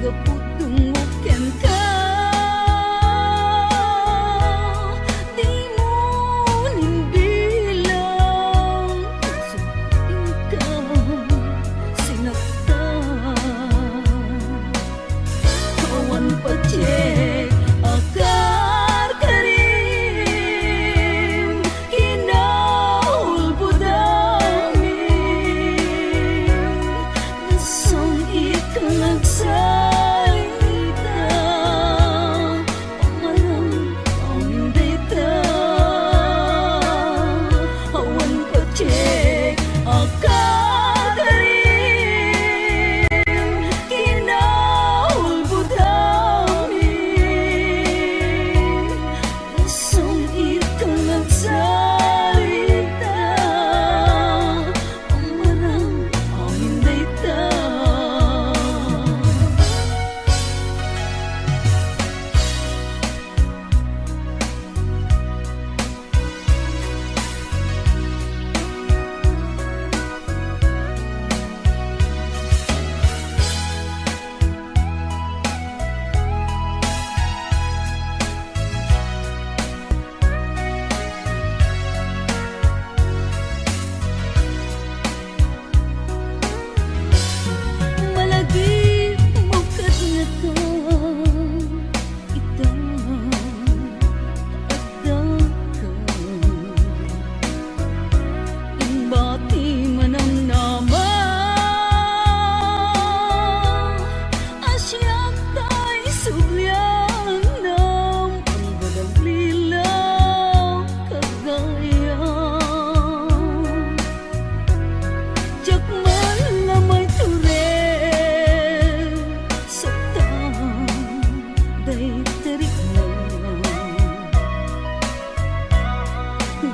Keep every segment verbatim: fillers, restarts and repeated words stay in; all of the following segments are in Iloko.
Gapu dungog kenka, dimo nimbilang, inka sinaktan. Awan patiek a karkarim, kinaulbod amin. Nasang-it ka nagsalita, amarang amin dayta. Awan patiek a karkarim, kinaulbod amin. Nasang-it ka nagsalita, amarang amin dayta. Malagip mo kadngatan, ita, adda ka. Imbati manamnama, a siak tay sublianam, ang balagli la kagayam. Diak man la maitureng, saktan, dayta rikna.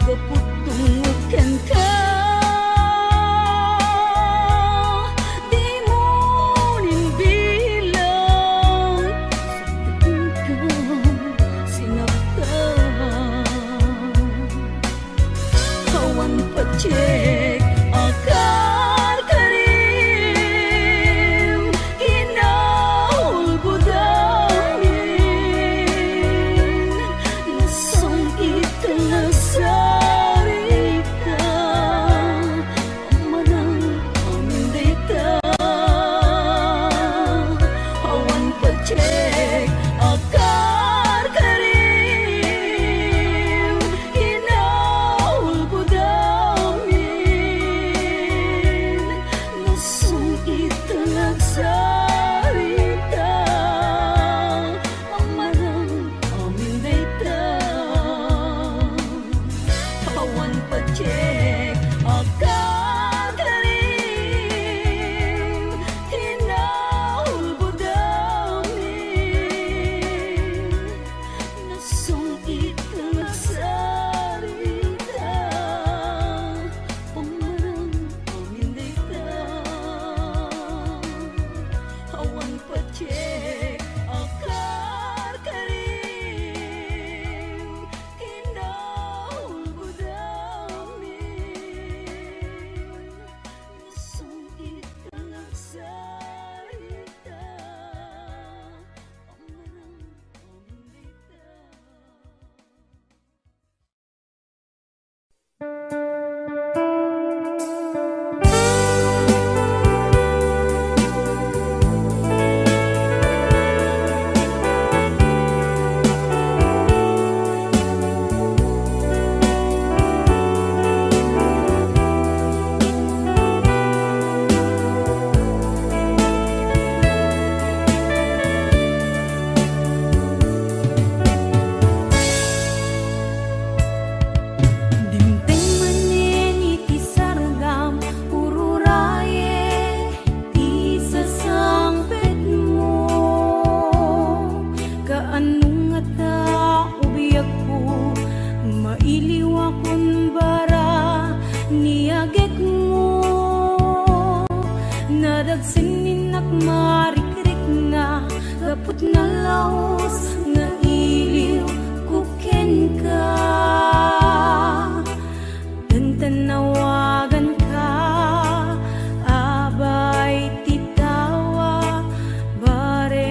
Gapu dungog kenka, dimo nimbilang, saktan ka sinaktan. Awan patiek a karkarim, kinaulbod amin. Nasang-it ka nagsalita, amarang amin dayta. Awan patiek a karkarim, kinaulbod amin. Nasang-it ka nagsalita, amarang amin dayta. Awan patiek a karkarim, kinaulbod amin. Nasang-it ka nagsalita, amarang amin dayta. Awan patiek a karkarim, kinaulbod amin. Nasang-it ka nagsalita, amarang amin dayta. Dimteng manen iti sargam, ururaye ti sasangpetmo. Kaano ngata ubiagko, mailiwakon bara ni agekmo. Nadagsen ni innak marikrikna, gapu ta nalaus nga iliwko kenka. Tantan nawaganka, abay ti tawa, bare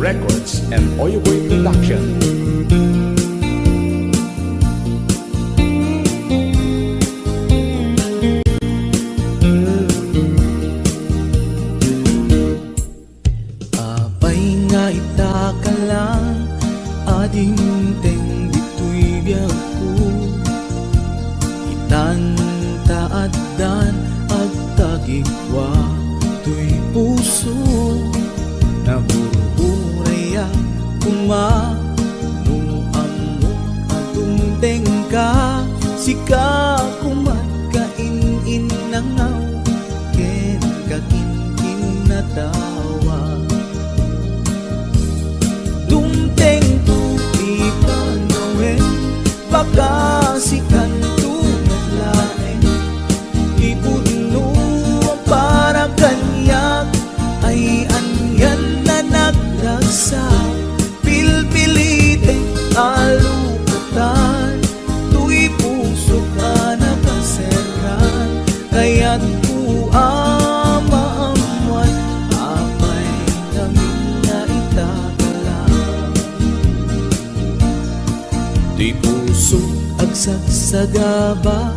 Records and Oyoboy Production. Apay nga ita ka lang a dimteng ditoy biagko? Itan ta addan agtagikua toy puso. Nagururayak koma no ammok a dumtengka. Sika koma ti in-innangaw ken kakinkinatawa. Dumtengto ti panawen, baka sikanto met laeng. Ti pudno a para kaniak ay anian a nagragsak. Pilpilitek a lukatan toy pusok a nakaserran. Kayatko a maammuan, apay, ngamin nga ita ka lang. Ti puso agsagsagaba,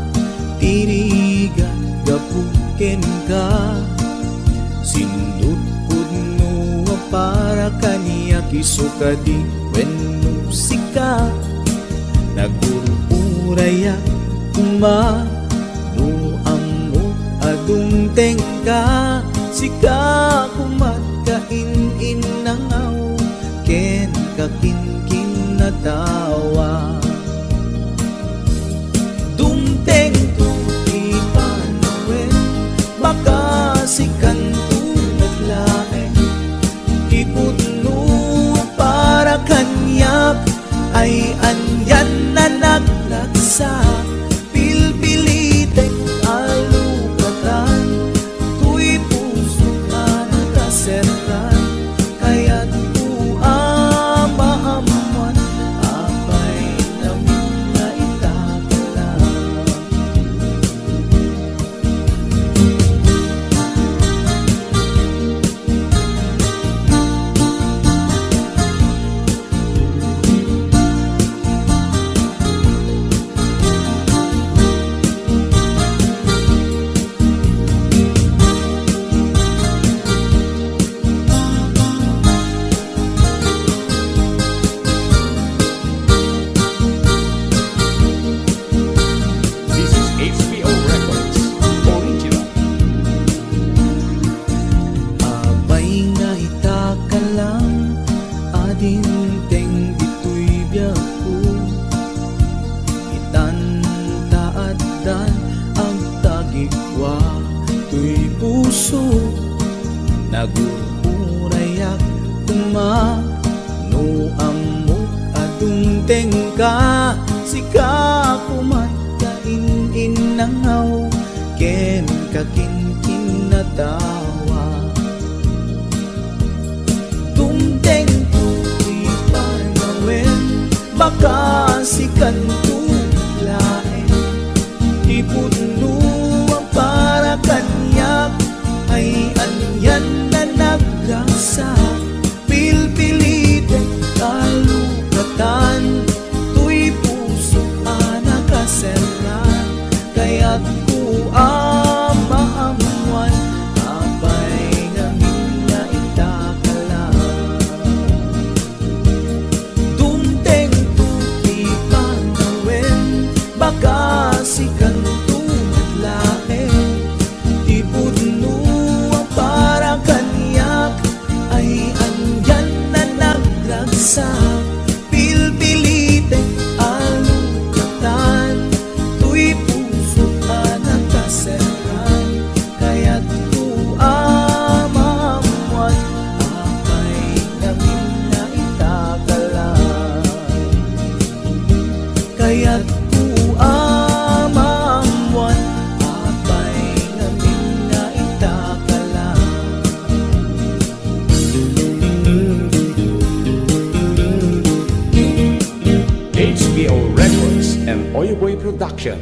ti rigat gapu kenka. Sindutpudno a para kaniak, isu kadi wenno sika. Nagururayak koma no ammok a dumtengka. Sika koma ti in-innangaw ken kakinkinatawa. Dumtengto ti panawen, baka sikanto met laeng. Ti pudno a para kaniak ay anian a nagragsak. Pilpilitek a lukatan toy pusok a nakaserran. Kayatko a maammuan, apay, ngamin nga ita ka lang. This is H P O Records Original. Apay nga ita ka lang a dimteng ditoy biagko. Itan ta addan agtagikua toy puso. Nagururayak koma no ammok a dumtengka. Sika koma ti in-innangaw ken kakinkinatawa. Dumtengto ti panawen, baka sikanto laeng. Ti pudno a para kaniak ay anian a nagragsak. Pilpilitek a lukatan toy pusok a nakaserran. Kayatko a maammuan, apay, ngamin nga ita ka lang. Dumtengto ti panawen, baka sikanto met laeng. Ti pudno a para kaniak ay anian a nagragsak. Pilpilitek a lukatan toy pusok a nakaserran. Kayatko a maammuan, apay, ngamin nga ita ka lang. Kayatko a maammuan, apay, ngamin nga ita ka lang. H P O Records and Oyoboy Production.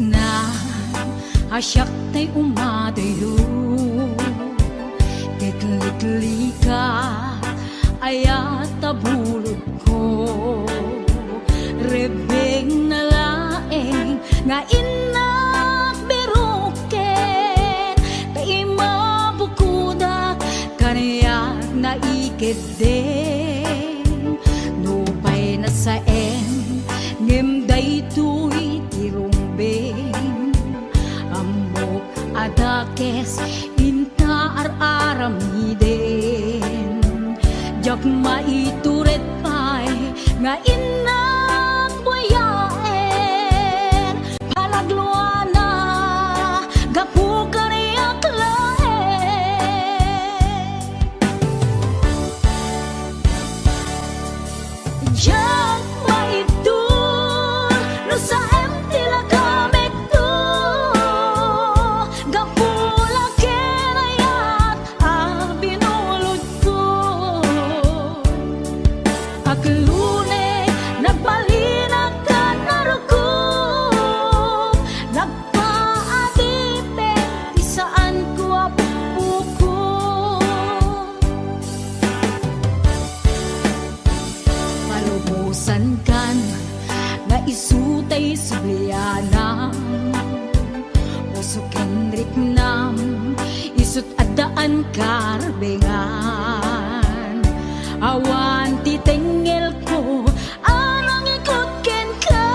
Na, a siak tay umadayo, ket liklikak, ayat a bulodko. Rebbengna laeng nga innak biroken, ta imabukodak, kaniak naikeddeng. Nupay nasaem, ngem daytoy ti rumbeng. Ammok a dakes inta ar-aramiden. Diak maitured pay nga innak buyaen. Panagluana, gapu kaniak laeng. Diak maibtur no saem ti lagamekto, gapu la ken ayat a binulodko. Aglune, nagbalinak ken narukom, nagpaadipen ti saanko a pukpukot. Palubosankan nga isu tay sublianam, puso ken riknam, isut' addaan karbengan. Awan ti tengngelko a nangikut kenka,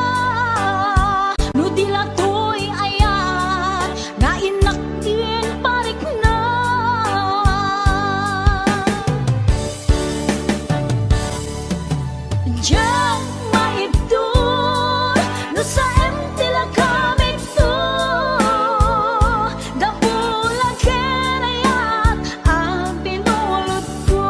no di la toy ayat nga innak ti parikna. Diak maibtur no saem ti lagamekto, gapu la ken ayat a binulodko.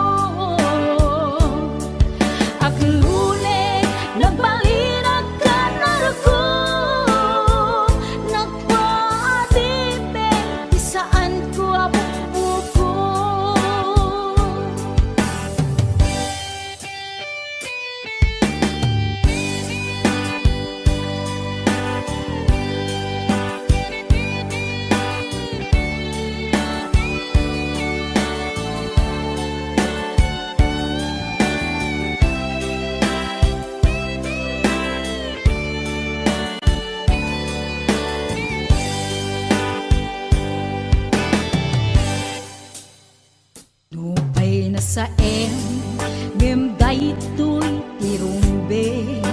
Aglune, nagbalinak ken narukom, nagpaadipen ti saanko a pukpukot. Nupay nasaem, ngem daytoy ti rumbeng.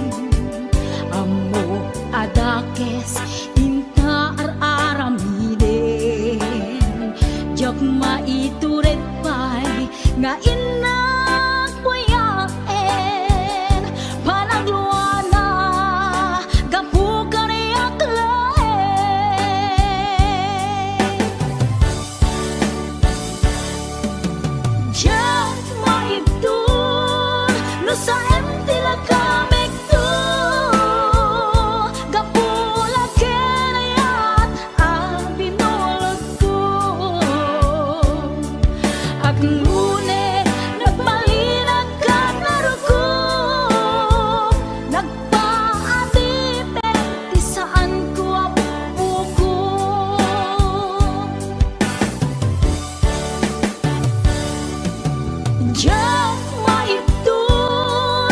Ammok a dakes inta ar-aramiden. Diak maitured pay nga innak buyaen. Panagluana, gapu kaniak laeng. Diak maibtur no saem ti lagamekto, gapu la ken ayat a binulodko. Aglune, nagbalinak ken narukom, nagpaadipen ti saanko a pukpukot. Diak maibtur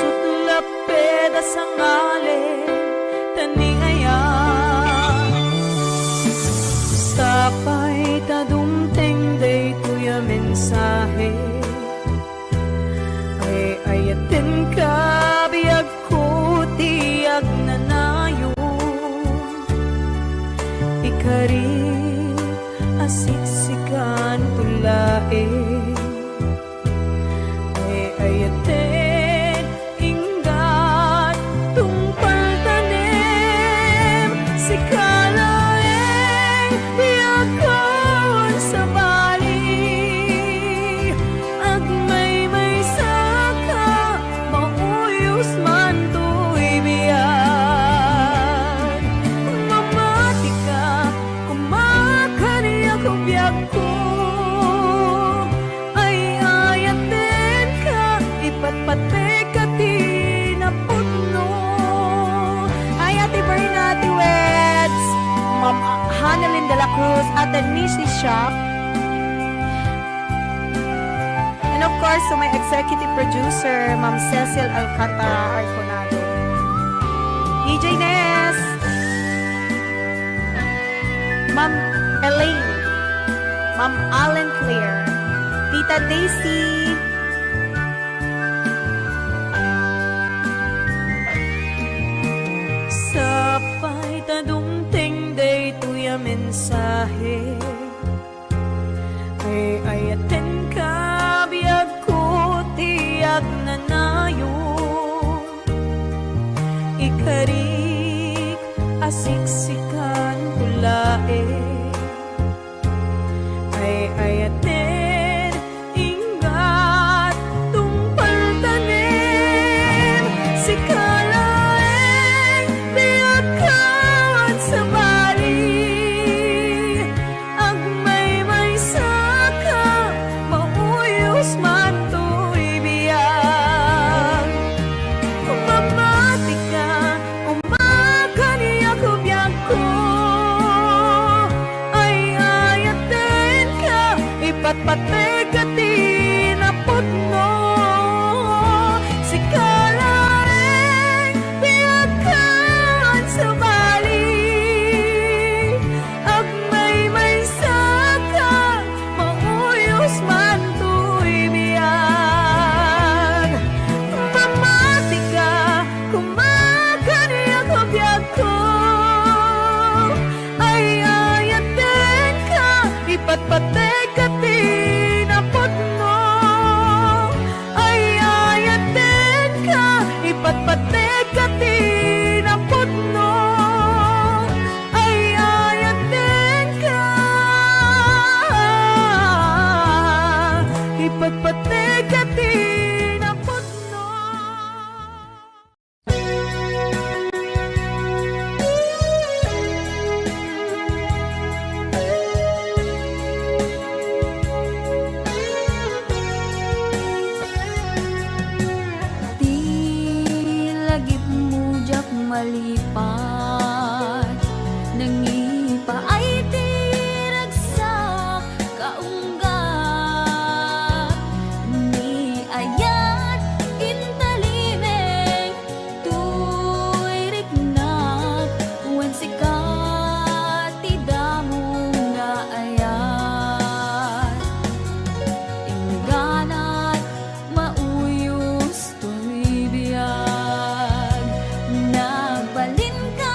Sut lapped a sangalen ta ni aya. Sapay ta dumteng daytoy a mensahe. Ay-ayatenka, biagko ti agnanayon. Ikarik a siksikan to laeng. Ay-ayaten, inggat, tungpal tanem, sika laeng, biagkon sabali. Agmaymaysaka, mauyos man toy biag. Mamatika, koma kaniak biagko. Ay-ayatenka, ipatpatka ti napudno. Ay, Ate Berna, Ate Weds, Ma'am Hanalyn de la Cruz, Ate Nisi Shop, and of course, to my executive producer, Ma'am Cecil Alcantara Arconado. D J Ness, Ma'am Elaine, Ma'am Allen Claire, Tita Daisy. Sapay ta dumteng daytoy a mensahe. Ay-ayatenka, biagko ti agnanayon. Ikarik a siksikan to laeng. Ay-ayaten, inggat, tungpal tanem, sika laeng, biagkon sabali. Agmaymaysaka, mauyos man toy biag. Mamatika, koma kaniak biagko. Ay-ayatenka, ipatpatka ti napudno. Sika laeng, biagkon sabali. Agmaymaysaka, mauyos man toy biag. Mamatika, koma kaniak biagko. Ay-ayatenka, ipatpatka ti napudno. Ay-ayatenka, ipatpatka ti napudno. Ay-ayatenka, ipatpatka ti napudno. Ti lagipmo diak malipat, nangipaay ti ragsak kaunggat. Ni ayat intalimeng toy riknak, wen sika ti damong naayat. Ingganat, mauyos toy biag. Nagbalinka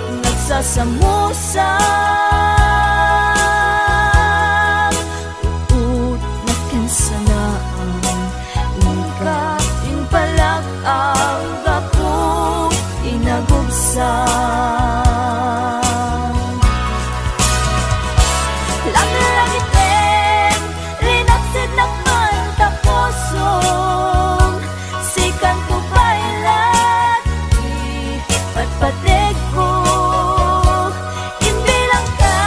Nagsasamusang uot na ken sanaang, inka impalak a gapu ti nagubsang. Langlangiten, rinapsidnak man ta pusom, sikanto pay la ti patpategko. Imbilangka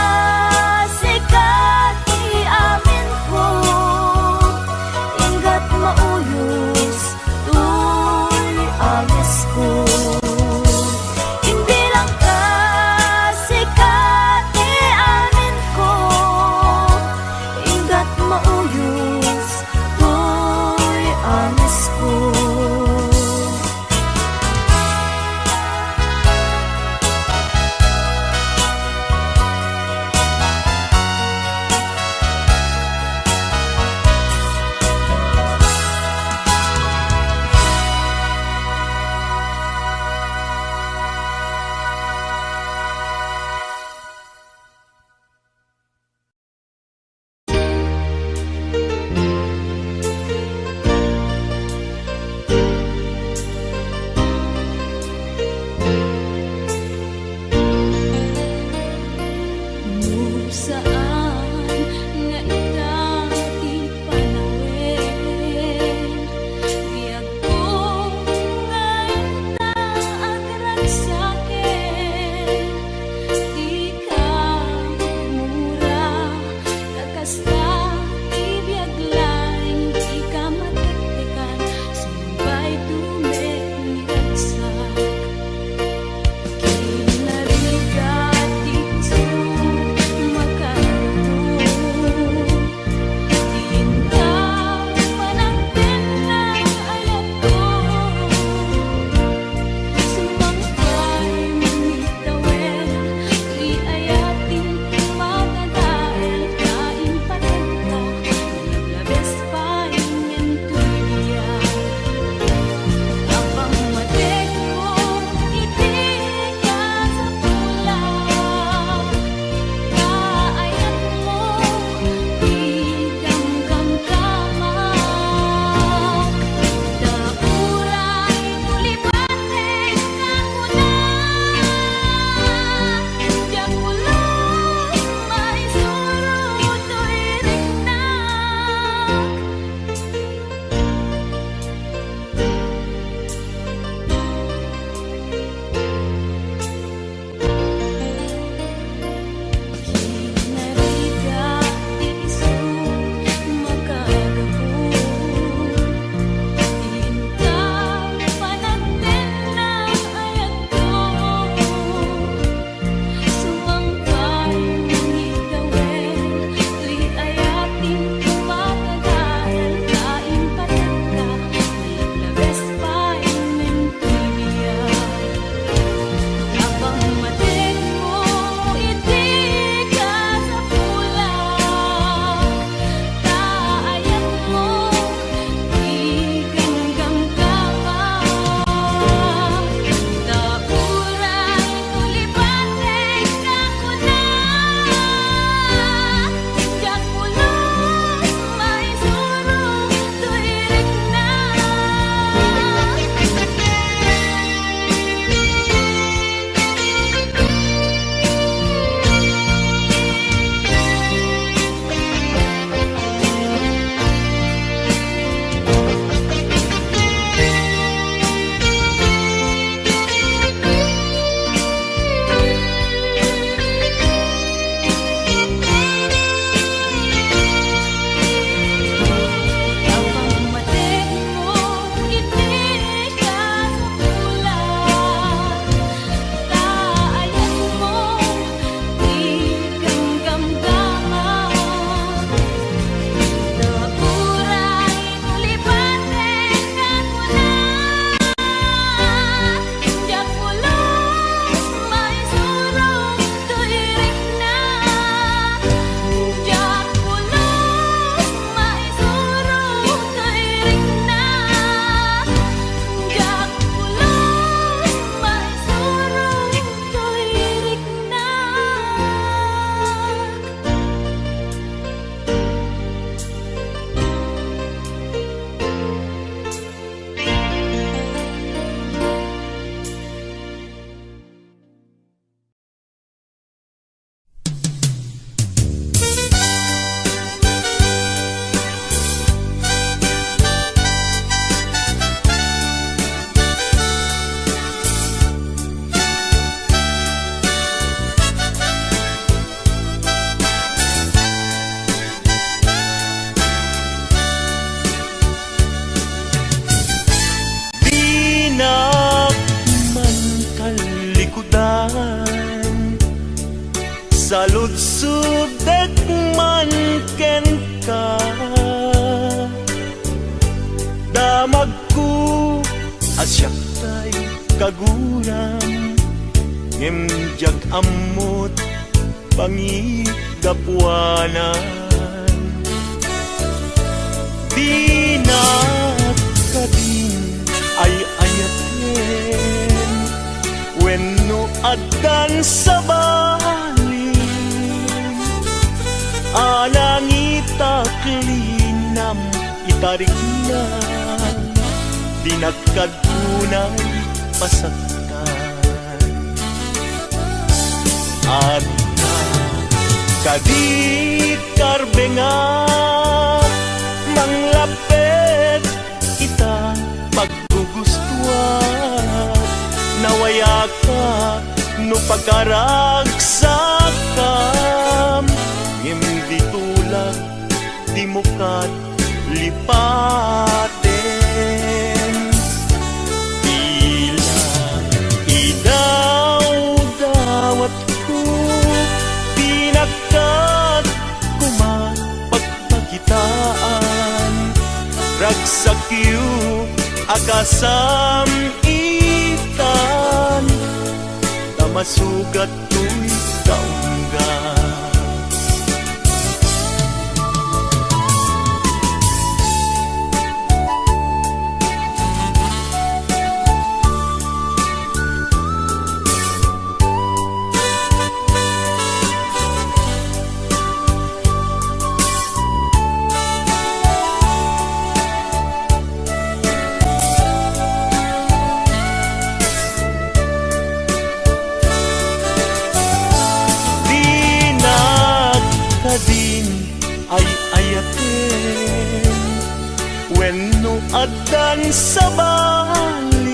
Saludsodek man kenka, damagko a siak tay kaguram, ngem diak ammot pangigapuanan. Dinak kadin ay-ayaten wenno addan sa balin a nangitak linam itarikna, dinak kad unay pasaktan. Adda kadi karbengak, manglaped ita paggugustuak, nawayaka no pakaragsakam, ngem ditulak dimo kat lipaten. Tila idawdawatko, pinagkat koma pagpakitaan, ragsakyo a kasam-itan, ta masugat toy kaungga. Dinak kadin ay-ayaten wenno addan sa balin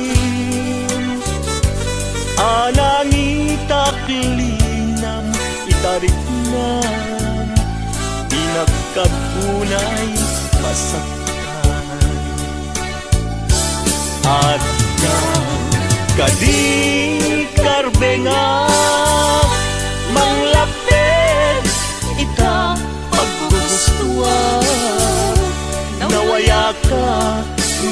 a nangitak linam itariknam, dinak kad unay masaktan. Adda kadi karbengak, manglaped ita paggugustuak, nawayaka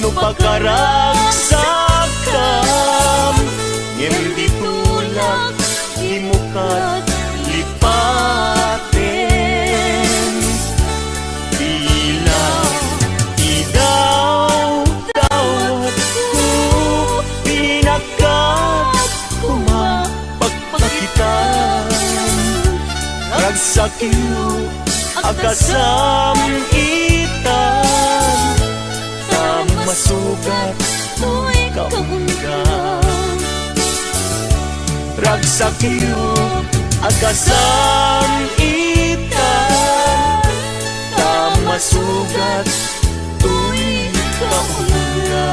no pakaragsakam, ngem ditulak dimo kat lipaten. Tila idawdawatko, pinagkat koma pagpakitaan, ragsakyo a kasam-itan, ta masugat toy kaungga. Ragsakyo a kasam-itan, ta masugat toy kaungga.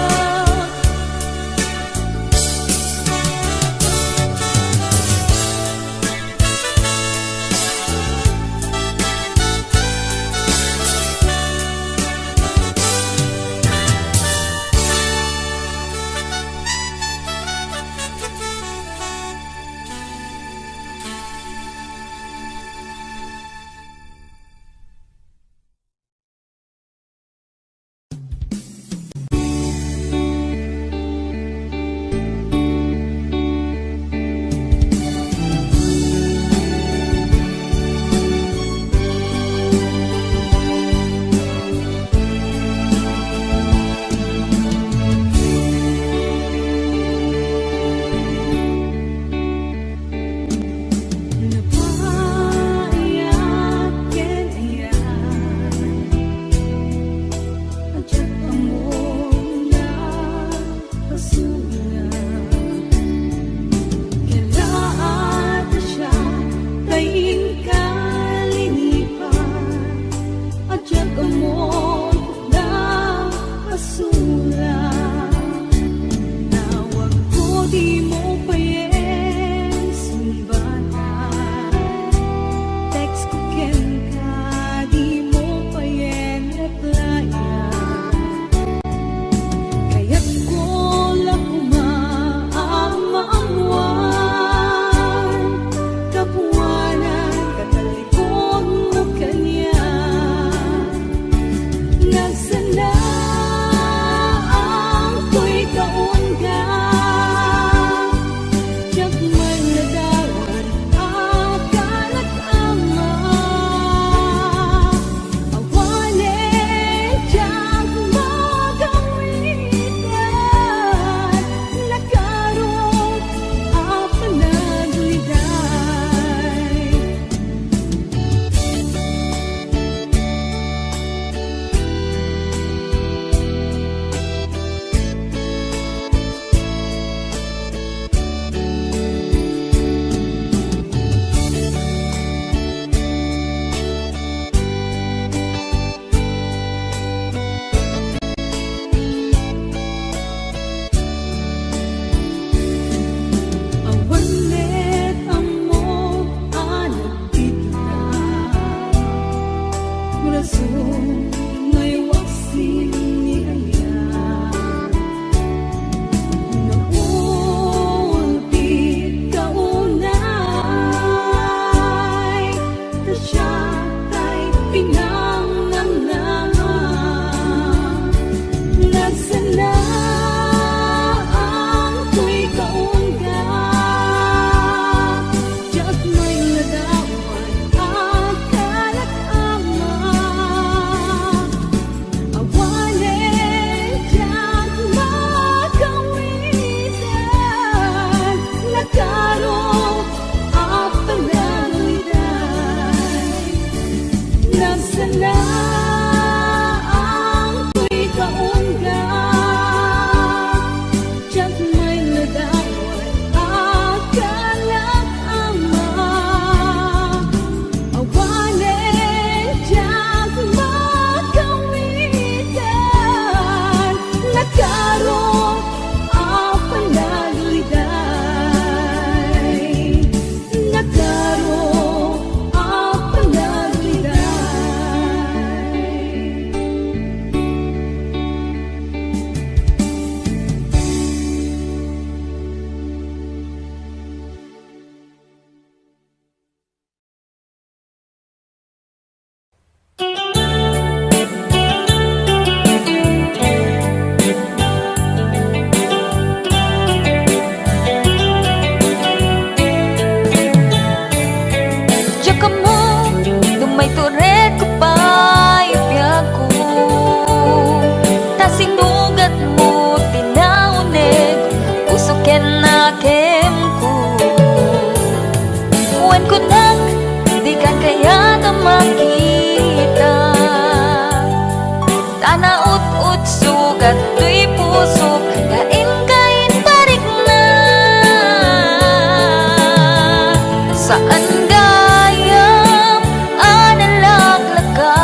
Saan gayam a nalaklaka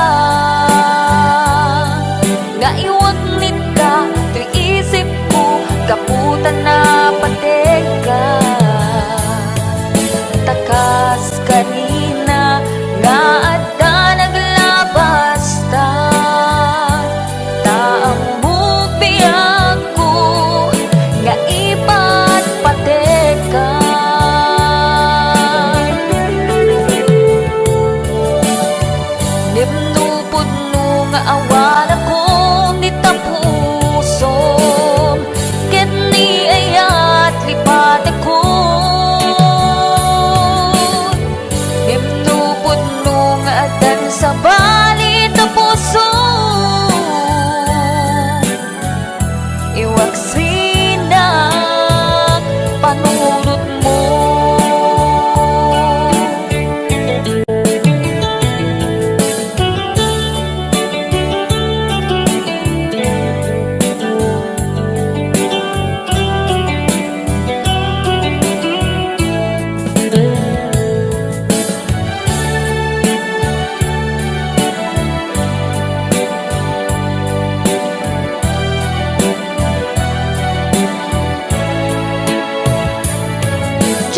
nga iwagnitka toy isipko gapu ta napatekka. Ta kas karina nga adda naglabasta, ta ammok biagko nga ipatpatekka. Ngem no pudno nga awan a kun dita pusom, ket ni ayat lipatekon. Ngem no pudno nga addan sabali ta pusom, iwaksinak panunotmo.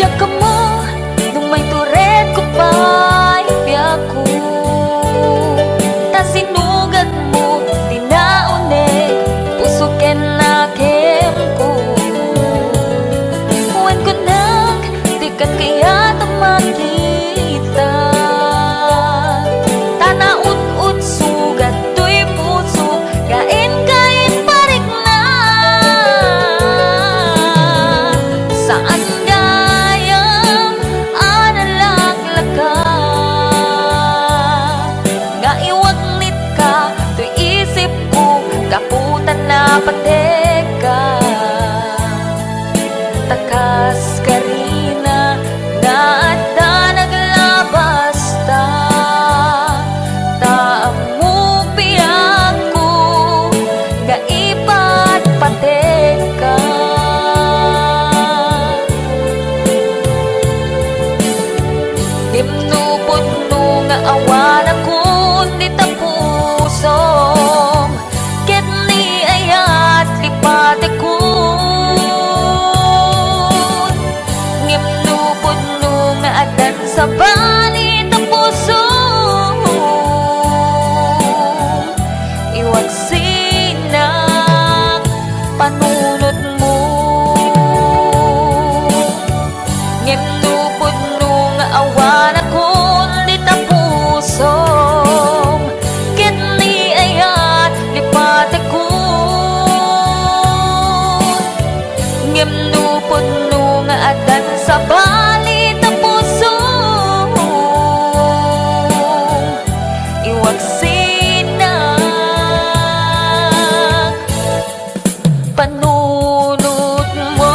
Diak ammo no maituredko pay biagko, ta sinugatmo ti nauneg, puso ken nakemko. Wen kunak, dikan kayat a makita, ta naud-udsugat toy puso nga inka imparikna. Saan gayam a nalaklaka nga iwagnitka toy isipko gapu ta napatekka. Ta kas karina nga adda naglabasta, ta ammok biagko nga ipatpatekka. Ngem no pudno nga awan a kun dita pusom, ket ni ayat lipatekon. Ngem no pudno nga addan sabali ta pusom, iwaksinak panunotmo. Ngem no pudno nga awan a kun dita pusom, ket ni ayat lipatekon. Ngem no pudno nga addan sabali ta pusom, iwaksinak panunotmo.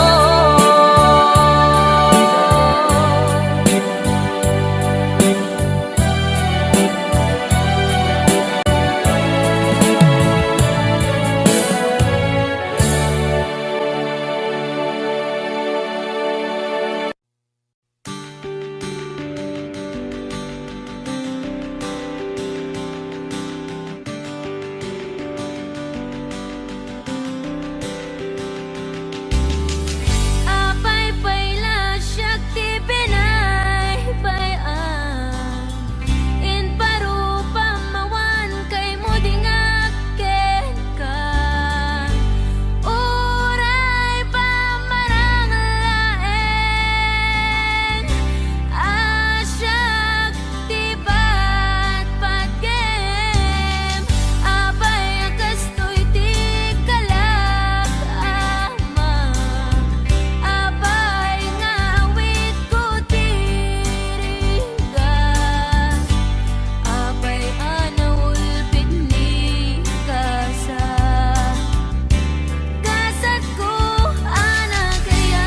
Apay pay la siak ti binaybay-am? Imparupam awan kaymo di ngak kenka. Uray pamarang laeng a siak ti patpatgem, apay a kastoy ti kalak, Ama? Apay nga awitko ti rigat? Apay a naulbit ni kasa? Kasatko a nagayat.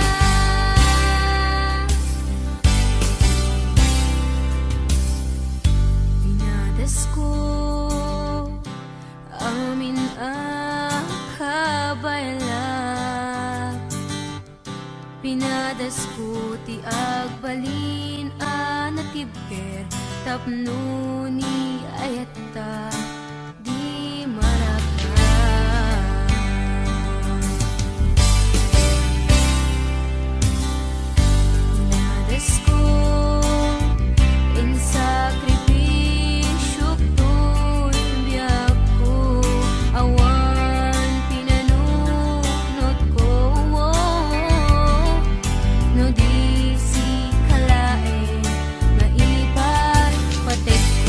Pinadasko amin a kabaylag. Pinadasko ti agbalin a Tapno ni ayatta di maragsak. Nadasko, insakripisyok toy biagko, awan pinanunotko. No di sika laeng nga ipatpatekko.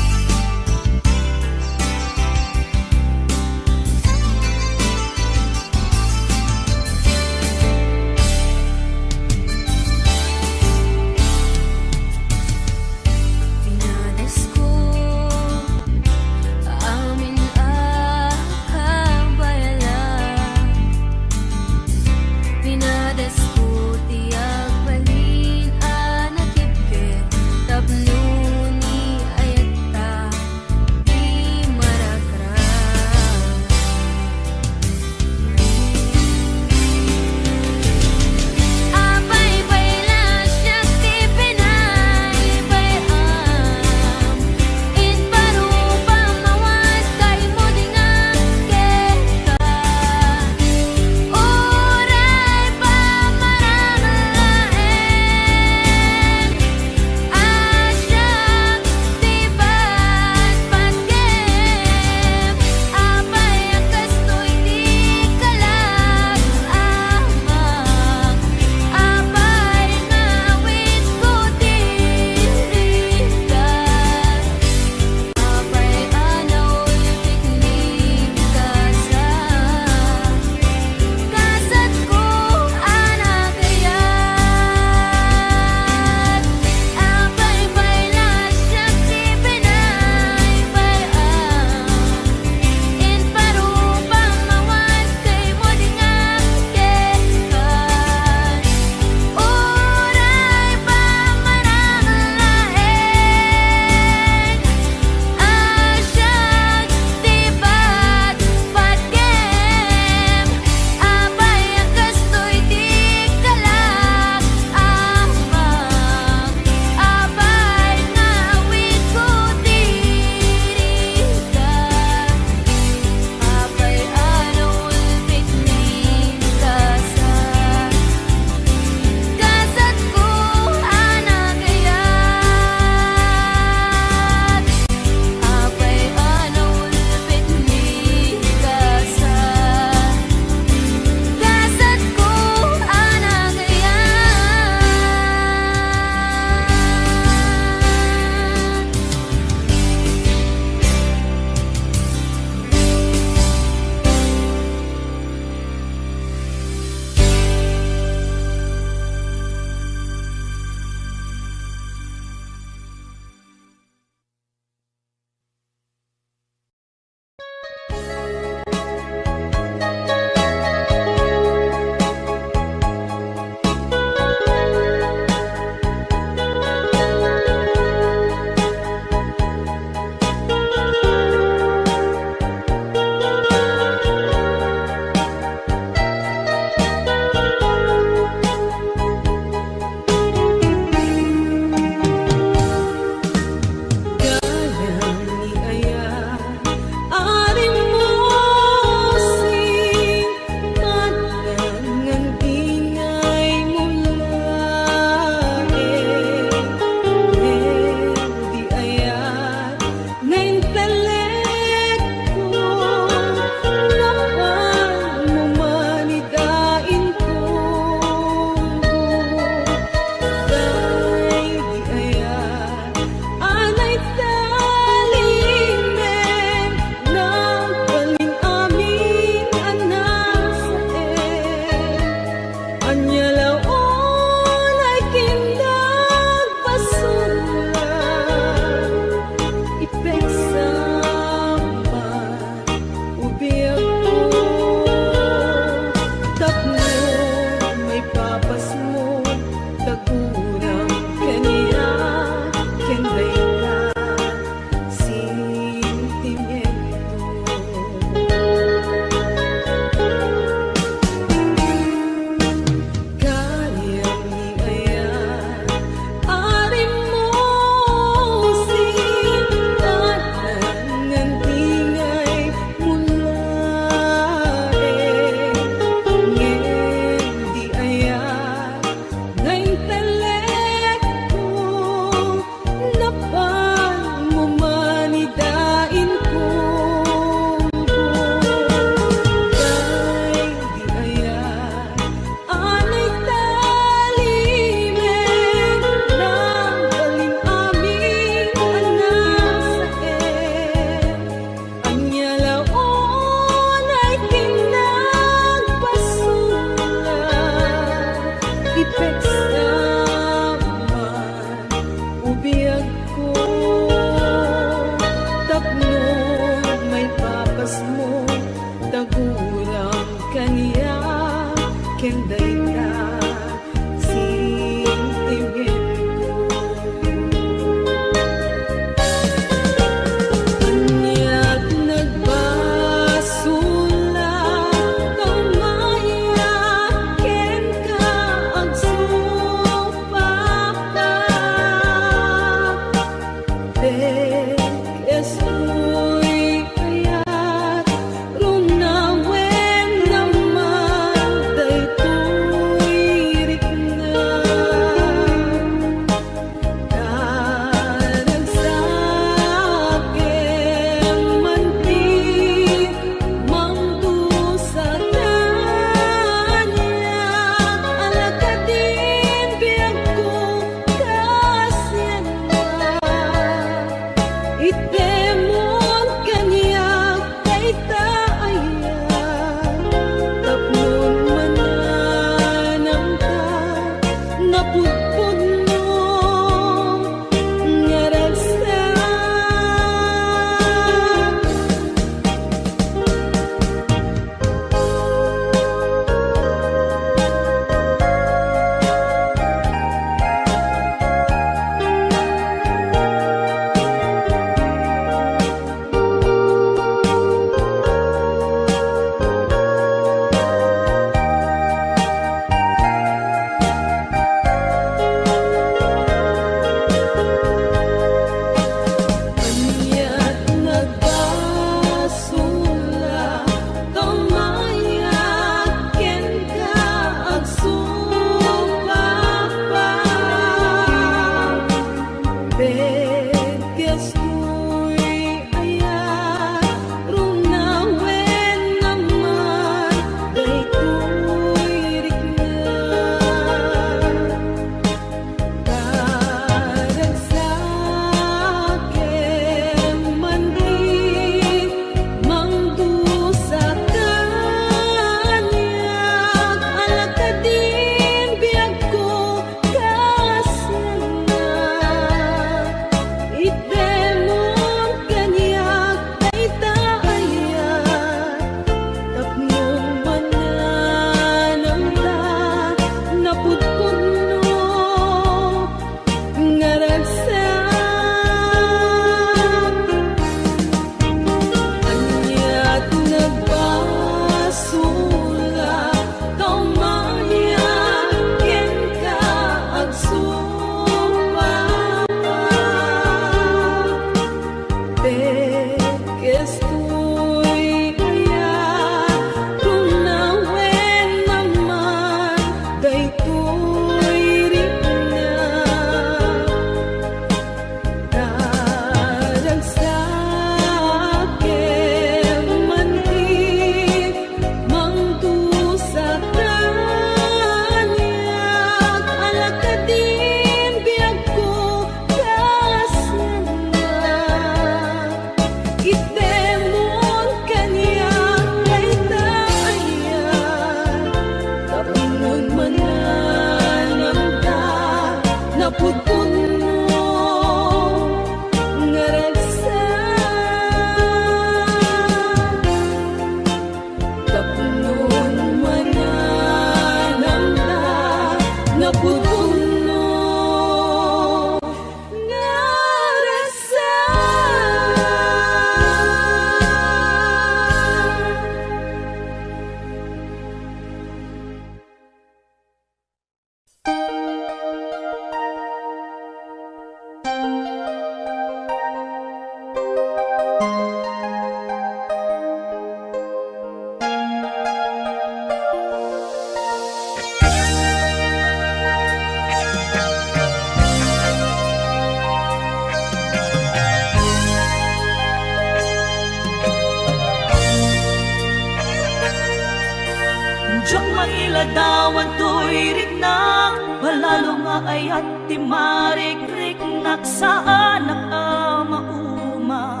Dawan toy riknak, palalo nga ayat ti marikriknak, saanak a mauma,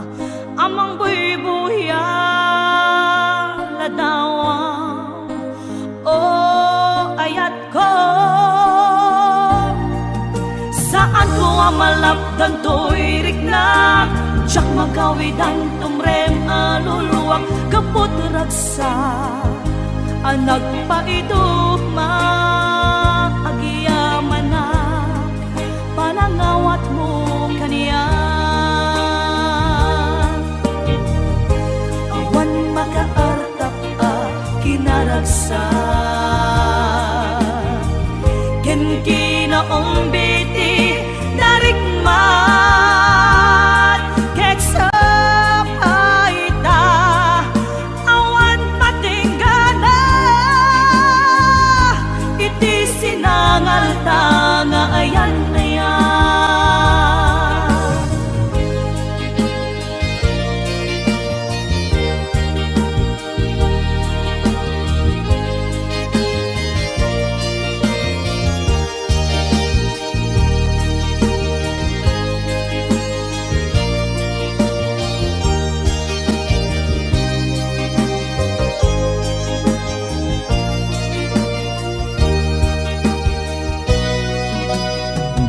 a mangbuybuya, ladawan. O ayatko, saanko a malapdan toy riknak, diak magawidan tumrem a luluak, gapu ti ragsak a nagpaiduma, agyamanak panangawatmo kaniak. Awan makaartap a kinaragsak ken kinaumbiti narikmat, ket sapay ta awan patinggana iti sinangalta nga ayan-ayan.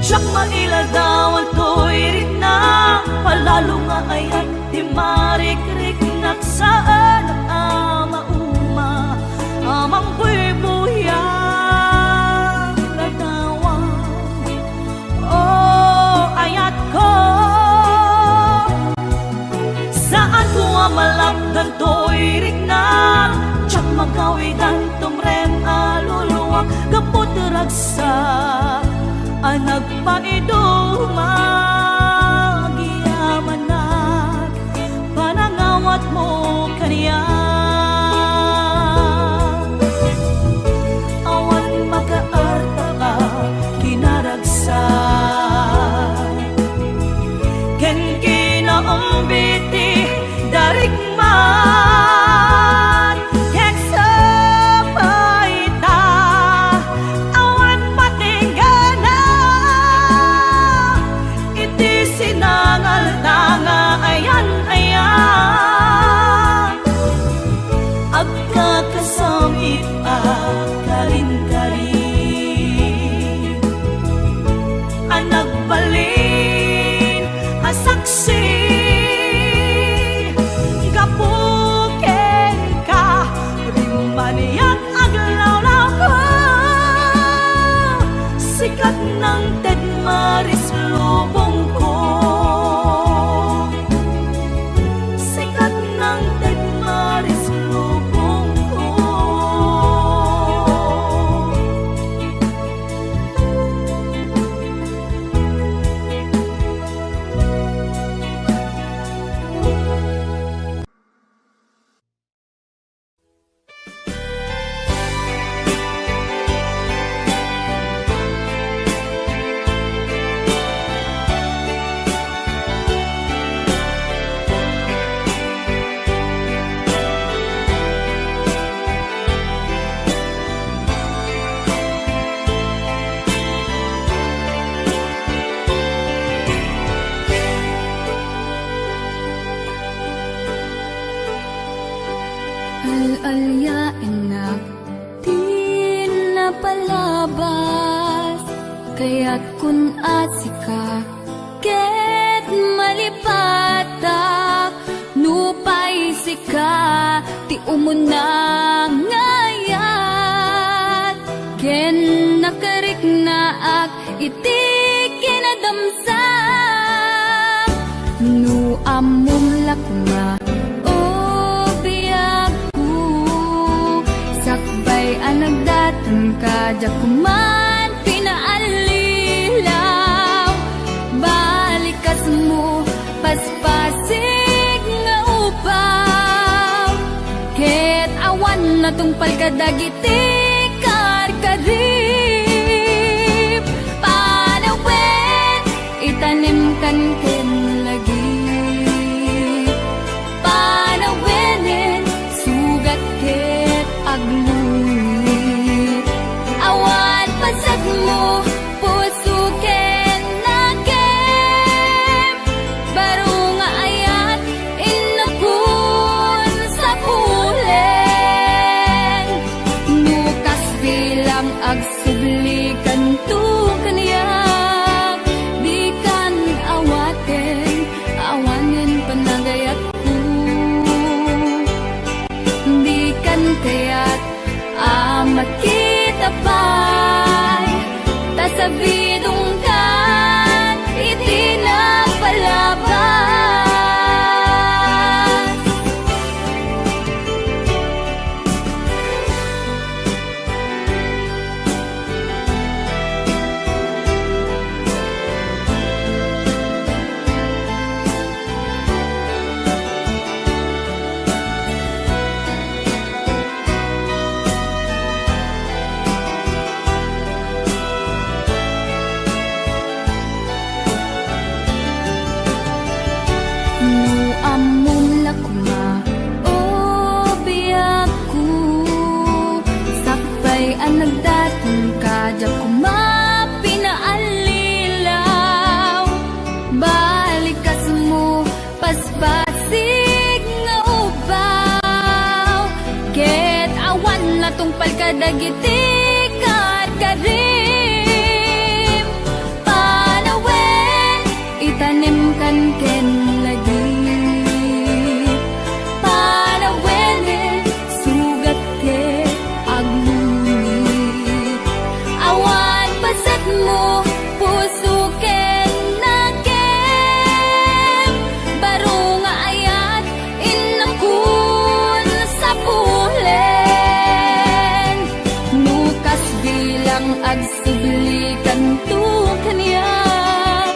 Diak mailadawan toy riknak, palalo nga ayat ti marikriknak, saanak a mauma, a mangbuybuya, ladawan. O ayatko, saanko a malapdan toy riknak, diak magawidan tumrem a luluak, gapu ti ragsak a nagpaiduma, agyamanak panangawatmo kaniak. Awan makaartap a kinaragsak ken kinaumbiti, narikmat, ket sapay ta awan patinggana iti sinangalta nga ayan-ayan. Agkakasam-it a karinkarin a nagbalin a saksi gapu kenka, rimmaniak aglawlawko. Sikat nang ted maris lubongko. Sikat nang ted maris lubongko. Al-aliaennak ti napalabas, kayatkon a sika ket malipatak, nupay sika ti umuna nga ayat, ken nakariknaak iti kinadamsa. No ammom la koma, o biagko, sakbay a nagdatanka, diak man pinaallilaw. Balikasmo, paspasig nga upaw, ket awan natungpal kadagiti karkarib. Panawen, itanemkan ken lagip. Panawenen, sugat ket aglungit. Tungpal kadagiti karkarim, panawen, itanem kan ken lagip. Panawenen, sugat ket agnunit. Awan pasetmo, puso ken nakem. Baro nga ayat, innakon sapulen. No kas bilang agsubli kanto kaniak,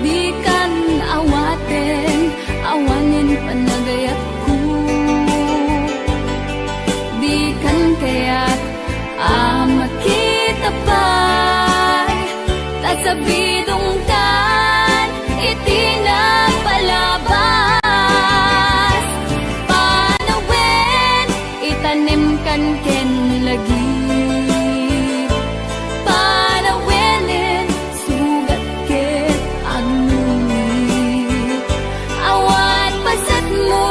dikan awaten, awanen panagayatko. Dikan kayat a makita pay, ta sabidongkan iti napalabas. Panawen, itanem kan ken lagip. Panawenen, sugat ket agnunit. Awan pasetmo,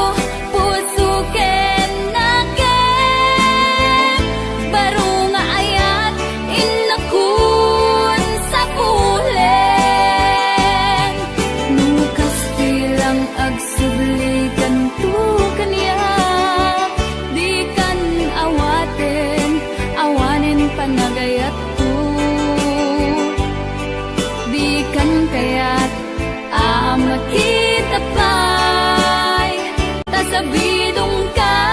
puso ken nakem. Baro nga ayat, innakon sapulen. No kas bilang agsubli kanto kaniak, dikan awaten, awanen panagayatko. Dikan kayat a makita pay, ta sabidongkan